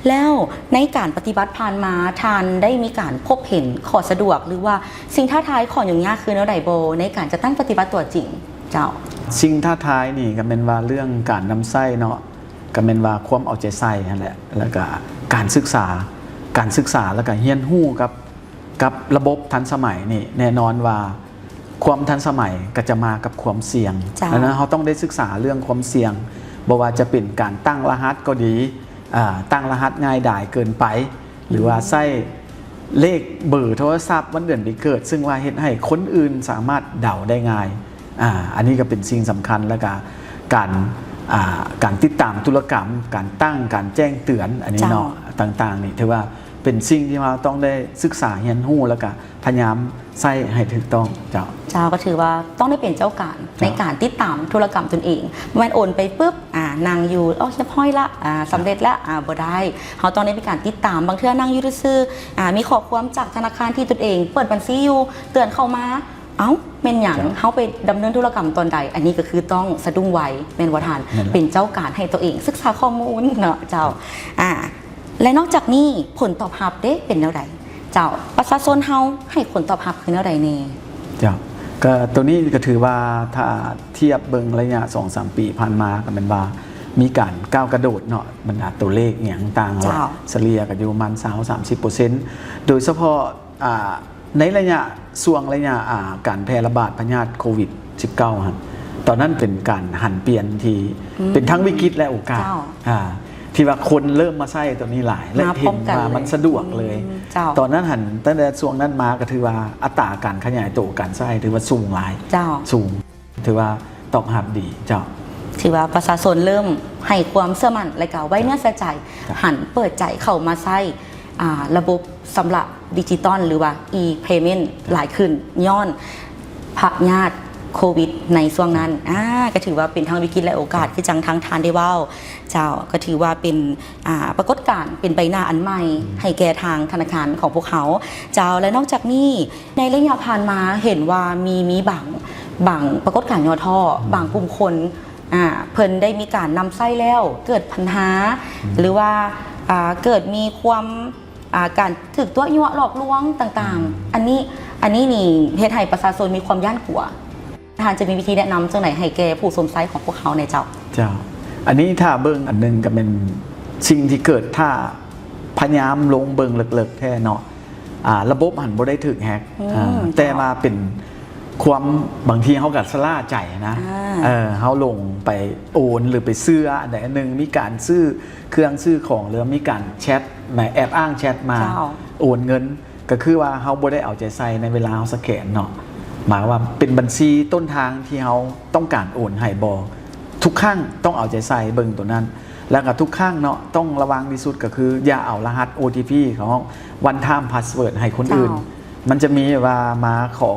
ແລ້ວໃນການປະຕິບັດຜ່ານມາ ທ່ານໄດ້ມີການພົບເຫັນຂໍ້ສະດວກ ຫຼືວ່າສິ່ງທ້າທາຍ ຂໍ້ຫຍຸ້ງຍາກຄືແນວໃດບໍ່ ໃນການຈັດຕັ້ງປະຕິບັດຕົວຈິງ? ເຈົ້າ. ສິ່ງທ້າທາຍນີ້ກໍແມ່ນວ່າເລື່ອງການນຳໃຊ້ເນາະ ກໍແມ່ນວ່າຄວາມເອົາໃຈໃສ່ຫັ້ນແຫຼະ ແລ້ວກໍການສຶກສາ ການສຶກສາ ແລ້ວກໍຮຽນຮູ້ກັບ ກັບລະບົບທັນສະໄໝນີ້ ແນ່ນອນວ່າຄວາມທັນສະໄໝກໍຈະມາກັບຄວາມສ່ຽງ. ເຈົ້າ. ດັ່ງນັ້ນ ເຮົາຕ້ອງໄດ້ສຶກສາເລື່ອງຄວາມສ່ຽງ ບໍ່ວ່າຈະເປັນການຕັ້ງລະຫັດກໍດີ ອາ ຕັ້ງລະຫັດງ່າຍດາຍເກີນໄປ ຫຼືວ່າໃຊ້ເລກເບີໂທລະສັບ ວັນເດືອນປີເກີດ ຊຶ່ງວ່າເຮັດໃຫ້ຄົນອື່ນສາມາດເດົາໄດ້ງ່າຍ. ອາ ອັນນີ້ກໍເປັນສິ່ງສຳຄັນ ແລ້ວກະການ ອາ ການຕິດຕາມທຸລະກຳ ການຕັ້ງ ການແຈ້ງເຕືອນ ອັນນີ້ເນາະ ເຈົ້າ ຕ່າງໆນີ້ ຖືວ່າເປັນສິ່ງທີ່ເຮົາຕ້ອງໄດ້ສຶກສາຮຽນຮູ້ ແລ້ວກະພະຍາຍາມໃຊ້ໃຫ້ຖືກຕ້ອງ. ເຈົ້າ. ເຈົ້າ ກໍຖືວ່າຕ້ອງໄດ້ເປັນເຈົ້າການ ເຈົ້າ ໃນການຕິດຕາມທຸລະກຳຕົນເອງ ບໍ່ແມ່ນໂອນໄປປຶບ ອາ ນັ່ງຢູ່ ໂອ້ ຮຽບຮ້ອຍລະ ອາ ສຳເລັດລະ ອາ ບໍ່ໄດ້ ເຮົາຕ້ອງໄດ້ມີການຕິດຕາມ. ບາງເທື່ອນັ່ງຢູ່ຊື່ໆ ອາ ມີຂໍ້ຄວາມຈາກທະນາຄານທີ່ຕົນເອງເປີດບັນຊີຢູ່ ເຕືອນເຂົ້າມາ ເອົ້າ ແມ່ນຫຍັງ ເຈົ້າ ເຮົາໄປດຳເນີນທຸລະກຳຕອນໃດ? ອັນນີ້ກໍຄືຕ້ອງສະດຸ້ງໄວ ແມ່ນບໍ່ທ່ານ? ແມ່ນແລ້ວ. ເປັນເຈົ້າການໃຫ້ຕົວເອງ ສຶກສາຂໍ້ມູນເນາະເຈົ້າ. ອາ ແລະ ນອກຈາກນີ້ ຜົນຕອບຮັບເດ ເປັນແນວໃດເຈົ້າ? ປະຊາຊົນເຮົາໃຫ້ຜົນຕອບຮັບຄືແນວໃດແດ່? ເຈົ້າ ກໍໂຕນີ້ກໍຖືວ່າ ຖ້າທຽບເບິ່ງໄລຍະສອງສາມປີຜ່ານມາ ກໍແມ່ນວ່າມີການກ້າວກະໂດດເນາະ ບັນດາຕົວເລກອີ່ຫຍັງຕ່າງໆ ເຈົ້າ ສະເລ່ຍກໍຢູ່ປະມານຊາວສາມສິບເປີເຊັນ ໂດຍສະເພາະ ອາ ໃນໄລຍະ ຊ່ວງໄລຍະ ອາ ການແຜ່ລະບາດພະຍາດໂຄວິດສິບເກົ້າຫັ້ນ ຕອນນັ້ນເປັນການຫັນປ່ຽນທີ່ ອືມ ເປັນທັງວິກິດ ແລະ ໂອກາດ ເຈົ້າ ອາ ທີ່ວ່າຄົນເລີ່ມມາໃຊ້ຕົວນີ້ຫຼາຍ ແລະ ເຫັນວ່າມັນສະດວກເລີຍ. ອືມ ເຈົ້າ. ຕອນນັ້ນຫັ້ນ ຕັ້ງແຕ່ຊ່ວງນັ້ນມາກໍຖືວ່າອັດຕາການຂະຫຍາຍໂຕການໃຊ້ຖືວ່າສູງຫຼາຍ. ເຈົ້າ. ສູງ. ຖືວ່າຕອບຮັບດີເຈົ້າ. ຖືວ່າປະຊາຊົນເລີ່ມໃຫ້ຄວາມເຊື່ອໝັ້ນ ແລະ ກະໄວ້ເນື້ອເຊື່ອໃຈ ເຈົ້າ ຫັນເປີດໃຈເຂົ້າມາໃຊ້ ອາ ລະບົບຊຳລະດິຈິຕອນ ຫຼືວ່າ e-payment ຫຼາຍຂຶ້ນ ຍ້ອນພະຍາດໂຄວິດໃນຊ່ວງນັ້ນ. ອາ ກໍຖືວ່າເປັນທັງວິກິດ ແລະ ໂອກາດ ຄືຈັ່ງທາງທ່ານໄດ້ເວົ້າ. ເຈົ້າ ກໍຖືວ່າເປັນ ອາ ປາກົດການ ເປັນໃບໜ້າອັນໃໝ່ ອືມ ໃຫ້ແກ່ທາງທະນາຄານຂອງພວກເຮົາ. ເຈົ້າ ແລະ ນອກຈາກນີ້ ໃນໄລຍະຜ່ານມາເຫັນວ່າມີ ມີບາງ ບາງປາກົດການຫຍໍ້ທໍ້ ອືມ ບາງກຸ່ມຄົນ ອາ ເພິ່ນໄດ້ມີການນຳໃຊ້ແລ້ວເກີດບັນຫາ ອືມ ຫຼືວ່າ ອາ ເກີດມີຄວາມ ອາ ການຖືກຕົວະຍົວະຫຼອກລວງຕ່າງໆ. ອືມ ອັນນີ້ ອັນນີ້ນີ້ເຮັດໃຫ້ປະຊາຊົນມີຄວາມຢ້ານກົວ. ທ່ານຈະມີວິທີແນະນຳຈັ່ງໃດໃຫ້ແກ່ຜູ້ຊົມໃຊ້ຂອງພວກເຮົາແດ່ເຈົ້າ? ເຈົ້າ ອັນນີ້ຖ້າເບິ່ງອັນໜຶ່ງກໍແມ່ນສິ່ງທີ່ເກີດ ຖ້າພະຍາຍາມລົງເບິ່ງເລິກໆແທ້ເນາະ ອາ ລະບົບຫັ້ນບໍ່ໄດ້ຖືກແຮັກ ອືມ ອາ ເຈົ້າ ແຕ່ວ່າເປັນຄວາມ ບາງທີເຮົາກໍຊະລ່າໃຈນະ ອາ ເອີ ເຮົາລົງໄປໂອນ ຫຼື ໄປເຊື່ອອັນໃດອັນໜຶ່ງ ມີການຊື້ເຄື່ອງຊື້ຂອງ ຫຼື ມີການແຊັດ ແອບອ້າງແຊັດມາ ເຈົ້າ ໂອນເງິນ ກໍຄືວ່າເຮົາບໍ່ໄດ້ເອົາໃຈໃສ່ໃນເວລາເຮົາສະແກນເນາະ ໝາຍວ່າເປັນບັນຊີຕົ້ນທາງທີ່ເຮົາຕ້ອງການໂອນໃຫ້ບໍ່ ທຸກຄັ້ງຕ້ອງເອົາໃຈໃສ່ເບິ່ງໂຕນັ້ນ ແລ້ວກໍທຸກຄັ້ງເນາະ ຕ້ອງລະວັງທີ່ສຸດກໍຄືຢ່າເອົາລະຫັດ ໂອທີພີ ຂອງ one time password ໃຫ້ຄົນອື່ນ ເຈົ້າ ມັນຈະມີວ່າມາຂໍ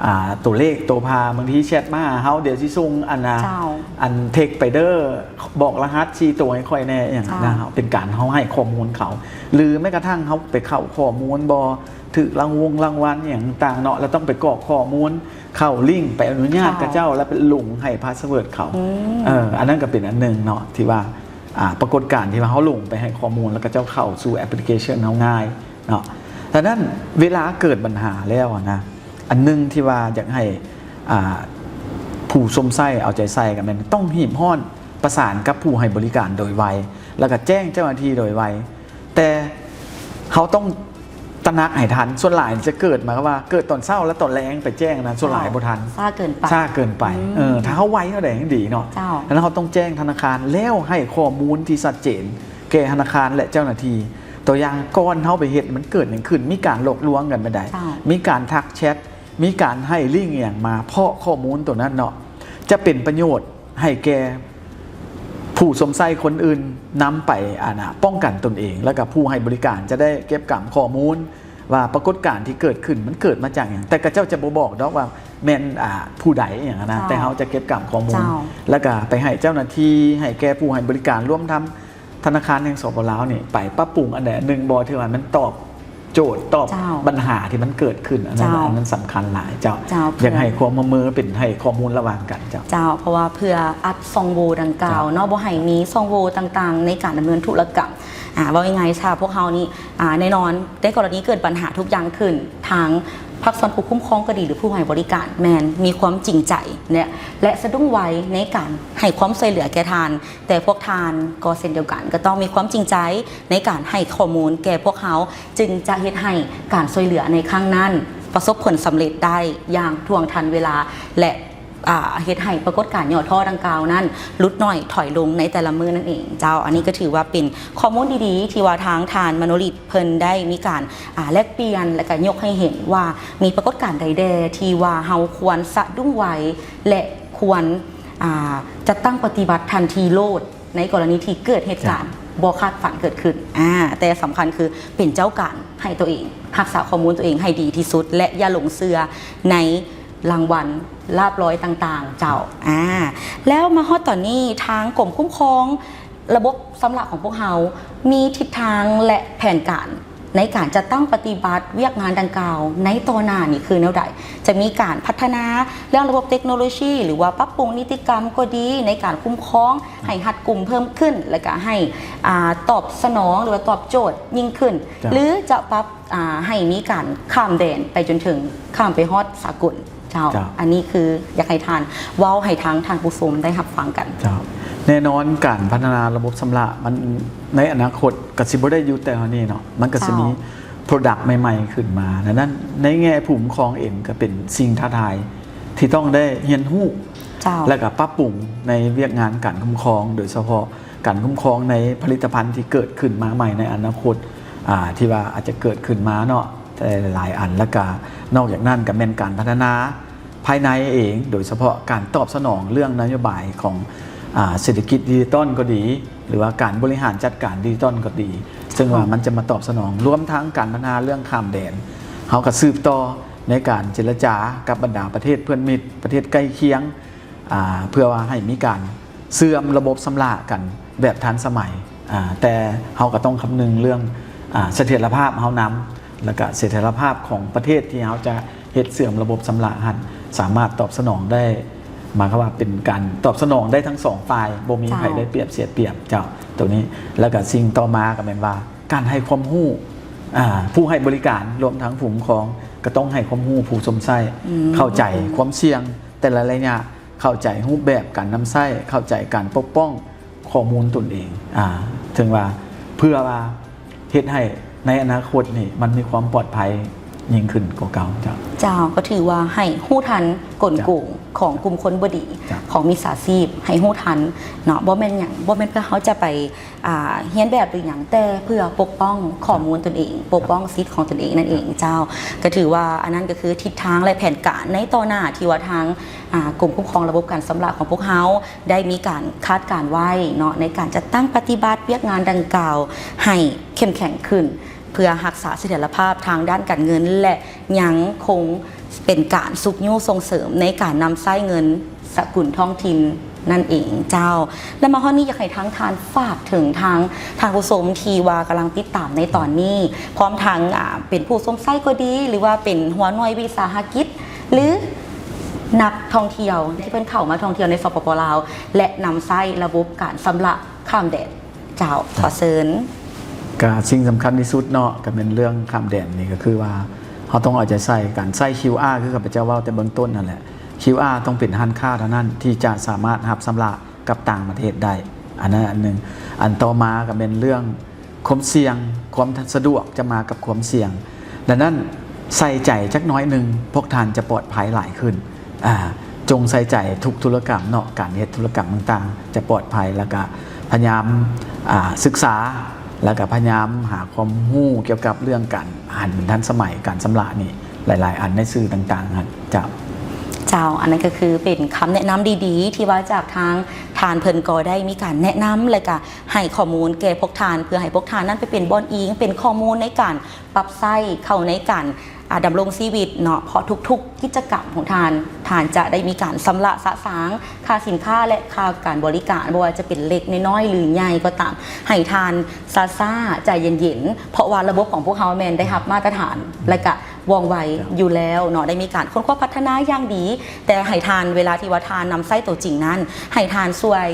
ອາ ຕົວເລກຕົວພາ ບາງທີແຊັດມາຫາເຮົາ ດຽວຊິສົ່ງອັນນະ ເຈົ້າ ອັນເທັກໄປເດີ ບອກລະຫັດສີ່ໂຕໃຫ້ຂ້ອຍແດ່ ອີ່ຫຍັງນະ ເຈົ້າ ເປັນການເຮົາໃຫ້ຂໍ້ມູນເຂົາ ຫຼື ແມ້ກະທັ່ງເຮົາໄປເຂົ້າຂໍ້ມູນບໍ່ ຖືກລາງວົງລາງວັນອີ່ຫຍັງຕ່າງເນາະ ແລ້ວຕ້ອງໄປກອກຂໍ້ມູນ ເຂົ້າລິ້ງ ໄປອະນຸຍາດ ເຈົ້າ ຂະເຈົ້າ ແລ້ວໄປລົງໃຫ້ພາສເວີດເຂົາ ອືມ ເອີ ອັນນັ້ນກໍເປັນອັນໜຶ່ງເນາະ ທີ່ວ່າ ອາ ປາກົດການທີ່ວ່າເຮົາລົງໄປໃຫ້ຂໍ້ມູນ ແລ້ວຂະເຈົ້າເຂົ້າສູ່ແອັບພລິເຄຊັນເຮົາງ່າຍເນາະ. ສະນັ້ນເວລາເກີດບັນຫາແລ້ວນະ ອັນໜຶ່ງທີ່ວ່າຢາກໃຫ້ ອາ ຜູ້ຊົມໃຊ້ເອົາໃຈໃສ່ກໍແມ່ນຕ້ອງຮີບຮ້ອນປະສານກັບຜູ້ໃຫ້ບໍລິການໂດຍໄວ ແລ້ວກໍແຈ້ງເຈົ້າໜ້າທີ່ໂດຍໄວ. ແຕ່ເຮົາຕ້ອງຕະໜັກໃຫ້ທັນ ສ່ວນຫຼາຍຈະເກີດ ໝາຍຄວາມວ່າເກີດຕອນເຊົ້າ ແລະ ຕອນແລງໄປແຈ້ງນະ ສ່ວນຫຼາຍບໍ່ທັນ ຊ້າເກີນໄປ ຊ້າເກີນໄປ ອືມ ເອີ ຖ້າເຮົາໄວເທົ່າໃດຍິ່ງດີເນາະ ເຈົ້າ ແລ້ວເຮົາຕ້ອງແຈ້ງທະນາຄານ ແລ້ວໃຫ້ຂໍ້ມູນທີ່ຊັດເຈນແກ່ທະນາຄານ ແລະ ເຈົ້າໜ້າທີ່ ຕົວຢ່າງກ່ອນເຮົາໄປເຮັດ ມັນເກີດຫຍັງຂຶ້ນ ມີການຫຼອກລວງກັນແບບໃດ ເຈົ້າ ມີການທັກແຊັດ ມີການໃຫ້ລິ້ງອີ່ຫຍັງມາ ເພາະຂໍ້ມູນຕົວນັ້ນເນາະ ຈະເປັນປະໂຫຍດ ໃຫ້ແກ່ຜູ້ຊົມໃຊ້ຄົນອື່ນນຳໄປ ອັນນະ ປ້ອງກັນຕົນເອງ ແລ້ວກໍຜູ້ໃຫ້ບໍລິການຈະໄດ້ເກັບກຳຂໍ້ມູນວ່າປາກົດການທີ່ເກີດຂຶ້ນມັນເກີດມາຈາກຫຍັງ ແຕ່ຂະເຈົ້າຈະບໍ່ບອກດອກວ່າແມ່ນ ອາ ຜູ້ໃດອີ່ຫຍັງນະ ເຈົ້າ ແຕ່ເຮົາຈະເກັບກຳຂໍ້ມູນ ເຈົ້າ ແລ້ວກໍໄປໃຫ້ເຈົ້າໜ້າທີ່ ໃຫ້ແກ່ຜູ້ໃຫ້ບໍລິການ ລວມທັງທະນາຄານແຫ່ງ ສປປ ລາວ ນີ້ ໄປປັບປຸງອັນໃດອັນໜຶ່ງບໍ່ ທີ່ວ່າມັນຕອບ ໂຈດຕອບ ເຈົ້າ ບັນຫາທີ່ມັນເກີດຂຶ້ນ ອັນນັ້ນ ເຈົ້າ ອັນນັ້ນສຳຄັນຫຼາຍເຈົ້າ. ເຈົ້າ ຢາກໃຫ້ຄວາມຮ່ວມມືເປັນ ໃຫ້ຂໍ້ມູນລະຫວ່າງກັນເຈົ້າ. ເຈົ້າ ເພາະວ່າເພື່ອອັດຊ່ອງໂຫວ່ດັ່ງກ່າວເນາະ ເຈົ້າ ບໍ່ໃຫ້ມີຊ່ອງໂຫວ່ຕ່າງໆໃນການດຳເນີນທຸລະກຳ. ອາ ເວົ້າງ່າຍໆຊະ ພວກເຮົານີ້ ອາ ແນ່ນອນ ໃນກໍລະນີເກີດບັນຫາທຸກຢ່າງຂຶ້ນ ທາງພາກສ່ວນຜູ້ຄຸ້ມຄອງກໍດີ ຫຼື ຜູ້ໃຫ້ບໍລິການ ແມ່ນມີຄວາມຈິງໃຈ ແລະ ແລະ ສະດຸ້ງໄວໃນການໃຫ້ຄວາມຊ່ວຍເຫຼືອແກ່ທ່ານ. ແຕ່ພວກທ່ານກໍເຊັ່ນດຽວກັນ ກໍຕ້ອງມີຄວາມຈິງໃຈໃນການໃຫ້ຂໍ້ມູນແກ່ພວກເຮົາ ຈຶ່ງຈະເຮັດໃຫ້ການຊ່ວຍເຫຼືອໃນຄັ້ງນັ້ນປະສົບຜົນສຳເລັດໄດ້ຢ່າງທ່ວງທັນເວລາ ແລະ ອາ ເຮັດໃຫ້ປາກົດການຫຍໍ້ທໍ້ດັ່ງກ່າວນັ້ນຫຼຸດໜ້ອຍຖອຍລົງໃນແຕ່ລະມື້ນັ້ນເອງເຈົ້າ. ອັນນີ້ກໍຖືວ່າເປັນຂໍ້ມູນດີໆ ທີ່ວ່າທາງທ່ານມະໂນລິດເພິ່ນໄດ້ມີການ ອາ ແລກປ່ຽນ ແລະ ກໍຍົກໃຫ້ເຫັນວ່າມີປາກົດການໃດແດ່ທີ່ວ່າເຮົາຄວນສະດຸ້ງໄວ ແລະ ຄວນ ອາ ຈັດຕັ້ງປະຕິບັດທັນທີໂລດ ໃນກໍລະນີທີ່ເກີດເຫດການ ເຈົ້າ ບໍ່ຄາດຝັນເກີດຂຶ້ນ. ອາ ແຕ່ສຳຄັນຄືເປັນເຈົ້າການໃຫ້ຕົວເອງ ຮັກສາຂໍ້ມູນຕົວເອງໃຫ້ດີທີ່ສຸດ ແລະ ຢ່າຫຼົງເຊື່ອໃນລາງວັນລາບລອຍຕ່າງໆເຈົ້າ. ອາ ແລ້ວມາຮອດຕອນນີ້ ທາງກົມຄຸ້ມຄອງລະບົບຊຳລະຂອງພວກເຮົາ ມີທິດທາງ ແລະ ແຜນການ ໃນການຈັດຕັ້ງປະຕິບັດວຽກງານດັ່ງກ່າວໃນຕໍ່ໜ້ານີ້ຄືແນວໃດ? ຈະມີການພັດທະນາເລື່ອງລະບົບເຕັກໂນໂລຊີ ຫຼືວ່າປັບປຸງນິຕິກຳກໍດີ ໃນການຄຸ້ມຄອງໃຫ້ຮັດກຸມເພີ່ມຂຶ້ນ ແລ້ວກະໃຫ້ ອາ ຕອບສະໜອງ ຫຼືວ່າຕອບໂຈດຍິ່ງຂຶ້ນ ເຈົ້າ ຫຼືຈະປັບ ອາ ໃຫ້ມີການຂ້າມແດນໄປຈົນເຖິງຂ້າມໄປຮອດສາກົນ. ເຈົ້າ ເຈົ້າ ອັນນີ້ຄືຢາກໃຫ້ທ່ານເວົ້າໃຫ້ທາງທ່ານຜູ້ຊົມໄດ້ຮັບຟັງກັນ. ເຈົ້າ ແນ່ນອນການພັດທະນາລະບົບຊຳລະມັນໃນອະນາຄົດກໍຊິບໍ່ໄດ້ຢູ່ແຕ່ເທົ່ານີ້ເນາະ ມັນກໍຊິມີ ເຈົ້າ product ໃໝ່ໆຂຶ້ນມາ. ດັ່ງນັ້ນໃນແງ່ຜູ້ຄຸ້ມຄອງເອງກໍເປັນສິ່ງທ້າທາຍທີ່ຕ້ອງໄດ້ຮຽນຮູ້ ເຈົ້າ ແລະກໍປັບປຸງໃນວຽກງານການຄຸ້ມຄອງ ໂດຍສະເພາະການຄຸ້ມຄອງໃນຜະລິດຕະພັນທີ່ເກີດຂຶ້ນມາໃໝ່ໃນອະນາຄົດ ອາ ທີ່ວ່າອາດຈະເກີດຂຶ້ນມາເນາະ ຫຼາຍໆອັນ ແລ້ວກະນອກຈາກນັ້ນກະແມ່ນການພັດທະນາພາຍໃນເອງ ໂດຍສະເພາະການຕອບສະໜອງເລື່ອງນະໂຍບາຍຂອງ ອາ ເສດຖະກິດດິຈິຕອນກໍດີ ຫຼືວ່າການບໍລິຫານຈັດການດິຈິຕອນກໍດີ ເຊິ່ງວ່າ ເຈົ້າ ມັນຈະມາຕອບສະໜອງ ລວມທັງການພັດທະນາເລື່ອງຂ້າມແດນ ເຮົາກໍສືບຕໍ່ໃນການເຈລະຈາກັບບັນດາປະເທດເພື່ອນມິດ ປະເທດໃກ້ຄຽງ ອາ ເພື່ອວ່າໃຫ້ມີການເຊື່ອມລະບົບຊຳລະກັນແບບທັນສະໄໝ ອາ ແຕ່ເຮົາກໍຕ້ອງຄຳນຶງເລື່ອງ ອາ ສະຖຽນລະພາບເຮົານຳ ແລ້ວກະສະຖຽນລະພາບຂອງປະເທດທີ່ເຮົາຈະເຮັດເຊື່ອມລະບົບຊຳລະຫັ້ນ ສາມາດຕອບສະໜອງໄດ້ ໝາຍຄວາມວ່າເປັນການຕອບສະໜອງໄດ້ທັງສອງຝ່າຍ ບໍ່ມີໃຜ ເຈົ້າ ໄດ້ປຽບເສຍປຽບ ເຈົ້າ ໂຕນີ້. ແລ້ວກະສິ່ງຕໍ່ມາກໍແມ່ນວ່າການໃຫ້ຄວາມຮູ້ ອາ ຜູ້ໃຫ້ບໍລິການ ລວມທັງຜູ້ຄຸ້ມຄອງ ກໍຕ້ອງໃຫ້ຄວາມຮູ້ຜູ້ຊົມໃຊ້ ອືມ ເຂົ້າໃຈຄວາມສ່ຽງແຕ່ລະໄລຍະ ເຂົ້າໃຈຮູບແບບການນຳໃຊ້ ເຂົ້າໃຈການປົກປ້ອງຂໍ້ມູນຕົນເອງ ອາ ເຖິງວ່າ ເພື່ອວ່າເຮັດໃຫ້ໃນອະນາຄົດນີ້ມັນມີຄວາມປອດໄພຍິ່ງຂຶ້ນກວ່າເກົ່າ. ເຈົ້າ ເຈົ້າ ກໍຖືວ່າໃຫ້ຮູ້ທັນກົນໂກງ ເຈົ້າ ຂອງກຸ່ມຄົນບໍ່ດີ ເຈົ້າ ຂອງມິດສາຊີບ ໃຫ້ຮູ້ທັນເນາະ ບໍ່ແມ່ນຫຍັງ ບໍ່ແມ່ນເພື່ອເຮົາຈະໄປ ອາ ຮຽນແບບຫຼືຫຍັງ ແຕ່ເພື່ອປົກປ້ອງຂໍ້ມູນຕົນເອງ ປົກປ້ອງສິດຂອງຕົນເອງນັ້ນເອງ. ເຈົ້າ ກໍຖືວ່າອັນນັ້ນກໍຄືທິດທາງ ແລະ ແຜນການໃນຕໍ່ໜ້າທີ່ວ່າທາງ ອາ ກົມຄຸ້ມຄອງລະບົບການຊຳລະຂອງພວກເຮົາ ໄດ້ມີການຄາດການໄວ້ເນາະ ໃນການຈັດຕັ້ງປະຕິບັດວຽກງານດັ່ງກ່າວໃຫ້ເຂັ້ມແຂງຂຶ້ນ ເພື່ອຮັກສາສະຖຽນລະພາບທາງດ້ານການເງິນ ແລະ ຍັງຄົງເປັນການຊຸກຍູ້ສົ່ງເສີມໃນການນຳໃຊ້ເງິນສະກຸນທ້ອງຖິ່ນນັ້ນເອງ. ເຈົ້າ ແລະ ມາຮອດນີ້ຢາກໃຫ້ທາງທ່ານຝາກເຖິງທາງທ່ານຜູ້ຊົມທີ່ວ່າກຳລັງຕິດຕາມໃນຕອນນີ້ ພ້ອມທັງ ອາ ເປັນຜູ້ຊົມໃຊ້ກໍດີ ຫຼືວ່າເປັນຫົວໜ່ວຍວິສາຫະກິດ ຫຼື ນັກທ່ອງທ່ຽວທີ່ເພິ່ນເຂົ້າມາທ່ອງທ່ຽວໃນ ສປປ ລາວ ແລະ ນຳໃຊ້ລະບົບການຊຳລະຂ້າມແດນ. ເຈົ້າ ຂໍເຊີນ. ກະສິ່ງສຳຄັນທີ່ສຸດເນາະ ກະແມ່ນເລື່ອງຂ້າມແດນນີ້ ກະຄືວ່າເຮົາຕ້ອງເອົາໃຈໃສ່ການໃຊ້ ຄິວອາ ຄືຂ້າພະເຈົ້າເວົ້າແຕ່ເບື້ອງຕົ້ນຫັ້ນແຫຼະ. ຄິວອາ ຕ້ອງເປັນຮ້ານຄ້າເທົ່ານັ້ນທີ່ຈະສາມາດຮັບຊຳລະກັບຕ່າງປະເທດໄດ້ ອັນນັ້ນອັນໜຶ່ງ. ອັນຕໍ່ມາກະແມ່ນເລື່ອງ ຄວາມສ່ຽງ ຄວາມສະດວກຈະມາກັບຄວາມສ່ຽງ. ດັ່ງນັ້ນ ໃສ່ໃຈຈັກໜ້ອຍໜຶ່ງ ພວກທ່ານຈະປອດໄພຫຼາຍຂຶ້ນ. ອາ ຈົ່ງໃສ່ໃຈທຸກທຸລະກຳເນາະ ການເຮັດທຸລະກຳຕ່າງໆ ຈະປອດໄພ ແລ້ວກະພະຍາຍາມ ອາ ສຶກສາ ແລ້ວກະພະຍາຍາມຫາຄວາມຮູ້ກ່ຽວກັບເລື່ອງການອັນທັນສະໄໝ ການຊຳລະນີ້ ຫຼາຍໆອັນໃນສື່ຕ່າງໆຫັ້ນ. ເຈົ້າ ເຈົ້າ ອັນນັ້ນກໍຄືເປັນຄຳແນະນຳດີໆ ທີ່ວ່າຈາກທາງທ່ານເພິ່ນກໍໄດ້ມີການແນະນຳ ແລະກະ ໃຫ້ຂໍ້ມູນແກ່ພວກທ່ານ ເພື່ອໃຫ້ພວກທ່ານນັ້ນໄປເປັນບ່ອນອີງ ເປັນຂໍ້ມູນໃນການປັບໃຊ້ເຂົ້າໃນການ ອາ ດຳລົງຊີວິດເນາະ ເພາະທຸກໆກິດຈະກຳຂອງທ່ານ ທ່ານຈະໄດ້ມີການຊຳລະສະສາງຄ່າສິນຄ້າ ແລະ ຄ່າການບໍລິການ ບໍ່ວ່າຈະເປັນເລັກນ້ອຍ ຫຼື ໃຫຍ່ກໍຕາມ ໃຫ້ທ່ານຊ້າໆ ໃຈເຢັນໆ ເພາະວ່າລະບົບຂອງພວກເຮົາແມ່ນໄດ້ຮັບມາດຕະຖານ ແລະ ກະວ່ອງໄວຢູ່ແລ້ວເນາະ ໄດ້ມີການຄົ້ນຄວ້າພັດທະນາຢ່າງດີ ແຕ່ໃຫ້ທ່ານ ເວລາທີ່ວ່າທ່ານນຳໃຊ້ໂຕຈິງນັ້ນ ໃຫ້ທ່ານຊ່ວຍ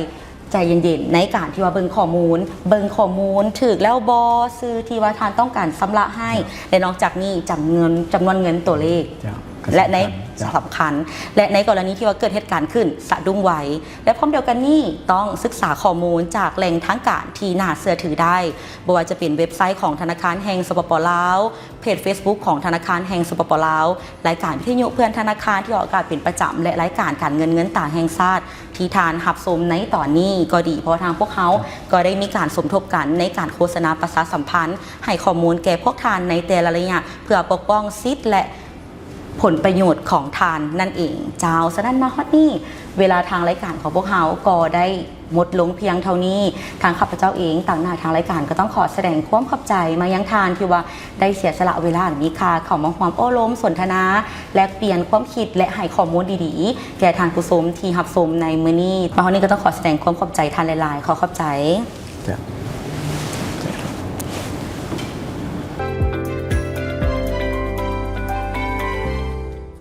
ໃຈເຢັນໆ ໃນການທີ່ວ່າເບິ່ງຂໍ້ມູນ ເບິ່ງຂໍ້ມູນຖືກແລ້ວບໍ່ ຊື່ທີ່ວ່າທ່ານຕ້ອງການຊຳລະໃຫ້ ແລະ ນອກຈາກນີ້ ຈຳນວນ ຈຳນວນເງິນຕົວເລກ ເຈົ້າ ແລະ ໃນ ສຳຄັນ ສຳຄັນ ແລະ ໃນກໍລະນີທີ່ວ່າເກີດເຫດການຂຶ້ນ ສະດຸ້ງໄວ ແລະ ພ້ອມດຽວກັນນີ້ ຕ້ອງສຶກສາຂໍ້ມູນຈາກແຫຼ່ງທາງການທີ່ໜ້າເຊື່ອຖືໄດ້ ບໍ່ວ່າຈະເປັນເວັບໄຊຂອງທະນາຄານແຫ່ງ ສປປ ລາວ, ເພຈເຟສບຸກຂອງທະນາຄານແຫ່ງ ສປປ ລາວ, ລາຍການວິທະຍຸເພື່ອນທະນາຄານທີ່ອອກອາກາດເປັນປະຈຳ ແລະ ລາຍການການເງິນເງິນຕາແຫ່ງຊາດ ທີ່ທ່ານຮັບຊົມໃນຕອນນີ້ກໍດີ ເພາະວ່າທາງພວກເຮົາກໍໄດ້ມີການສົມທົບກັນໃນການໂຄສະນາປະຊາສຳພັນ ໃຫ້ຂໍ້ມູນແກ່ພວກທ່ານໃນແຕ່ລະໄລຍະ ເພື່ອປົກປ້ອງສິດ ແລະ ຜົນປະໂຫຍດຂອງທ່ານນັ້ນເອງເຈົ້າ. ສະນັ້ນມາຮອດນີ້ ເວລາທາງລາຍການຂອງພວກເຮົາກໍໄດ້ໝົດລົງພຽງເທົ່ານີ້. ທາງຂ້າພະເຈົ້າເອງ ຕາງໜ້າທາງລາຍການກໍຕ້ອງຂໍສະແດງຄວາມຂອບໃຈມາຍັງທ່ານທີ່ວ່າໄດ້ເສຍສະຫຼະເວລາອັນມີຄ່າເຂົ້າມາຮ່ວມໂອ້ລົມສົນທະນາ ແລກປ່ຽນຄວາມຄິດ ແລະ ໃຫ້ຂໍ້ມູນດີໆ ແກ່ທ່ານຜູ້ຊົມທີ່ຮັບຊົມໃນມື້ນີ້. ມາຮອດນີ້ກໍຕ້ອງຂໍສະແດງຄວາມຂອບໃຈທ່ານຫຼາຍໆ. ຂໍຂອບໃຈ. ເຈົ້າ.